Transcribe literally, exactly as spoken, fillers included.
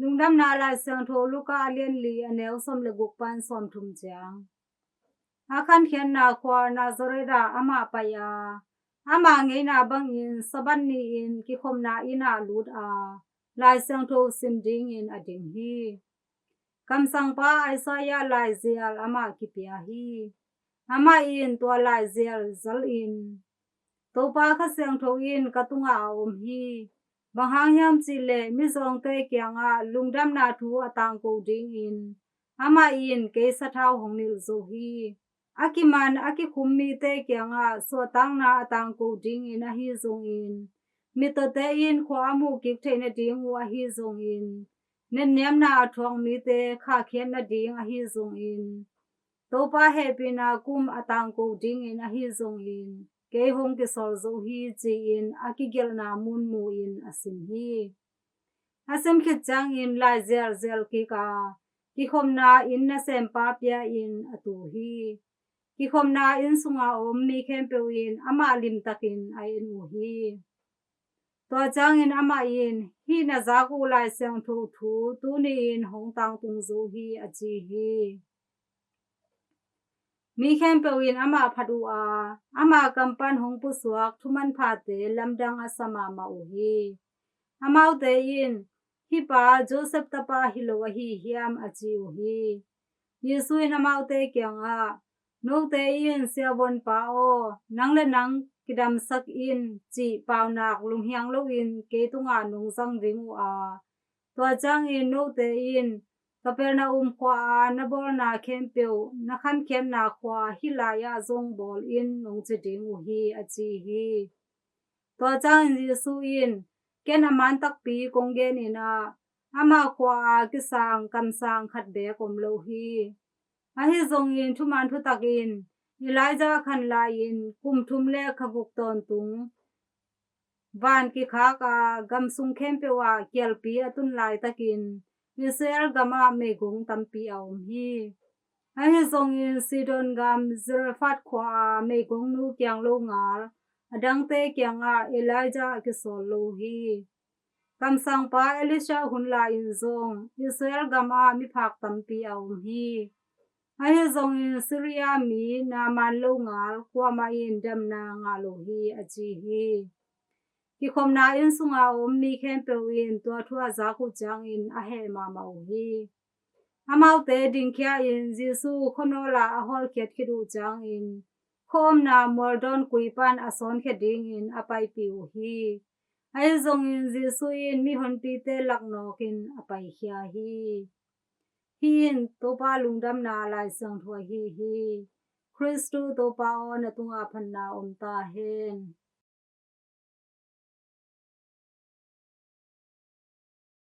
Lungdamna Lai Siangtho Luka a lian li, a neu sawm le guk pan sawmthum ciang. A khankhiatna khua Nazareth ah amah pai a, ama ngeina bangin Sabbath ni-in kikhopna inn ah lut a, Lai Siangtho sim dingin a ding hi. Kamsangpa Isaiah laizial amah kipia hi. Amah in tua laizial zalin, Topa Kha Siangtho in ka tungah a om hi. Bang hang hiam cih leh mizawngte kiangah lungdamna thu a tangko dingin amah in kei sathau hong nilh zo hi. A kiman a kikhum mite kiangah suahtakna a tangko dingin ahi zongin, mittawte in khua a muh kik theih nading uh ahi zongin, netniamna a thuak mite khahkhiat nading ahi zongin, Topa hehpihna kum a tangko dingin ahi zongin, kei hong kisol zo hi, ci-in a kigelhna mun mu-in a sim hi. A sim khit ciangin laizial zel kik a, kikhopna inn nasempa pia-in a tu hi. Kikhopna inn sunga om mi khempeuh in amah limtakin a en uh hi. Tua ciangin amah in, "Hih na zak uh Lai Siangtho thu tuni-in hong tangtung zo hi," a ci hi. Mi khempeuh in amah phat uh a, ama kam pan hong pusuak thumanphate lamdang a sa mahmah uh hi. Amaute in, "Hih pa Joseph tapa hi lo ahi hiam?" a ci uh hi. Jesu in amaute kiangah, "Note in, 'Siavuanpa aw, nang le nang kidamsak in,' cih paunak lunghiang loin kei tungah nong zang ding uh a, tua ciangin note in, 'Kapernaum khua-a na bawlna khempeuh, na khankhiatna khua hih lai-ah zong bawl in,' nong ci ding uh hi," a ci hi. Tua ciangin Jesu in, "Ken a man takpi kong genin ah, ama khua-a kisang kamsang khat beek om lo hi. Ahi zongin thuman thutak in, Elijah khan lai-in kum thum le kha guk tawntung van kikhak a, gam sung khempeuh ah kialpi a tun laitakin Israel gamah meigong tampi a om hi. Ahi zongin Sidon gam Zarephath khua-a meigongnu kiang longal a dangte kiangah Elijah a kisawl lo hi. Kamsangpa Elisha hun lai-in zong Israel gamah miphak tampi a om hi. Ahi zongin Syria mi Naaman longal kuamah in damna ngah lo hi," a ci hi. Kikhopna inn sunga a om mi khempeuh in tua thu a zak uh ciangin a heh mahmah uh hi. Amaute dingkhia-in Jesu khuanawl ah a hawlkhiat khit uh ciangin, khuaomna mualdawn kui pan a sawnkhia dingin a paipih uh hi. Ahi zongin Jesu in mihonpite lak nawkin a paikhia hi. Hih in Topa lungdamna Lai Siangtho ahi hi. Khristu Topa aw, na tungah phatna om ta hen.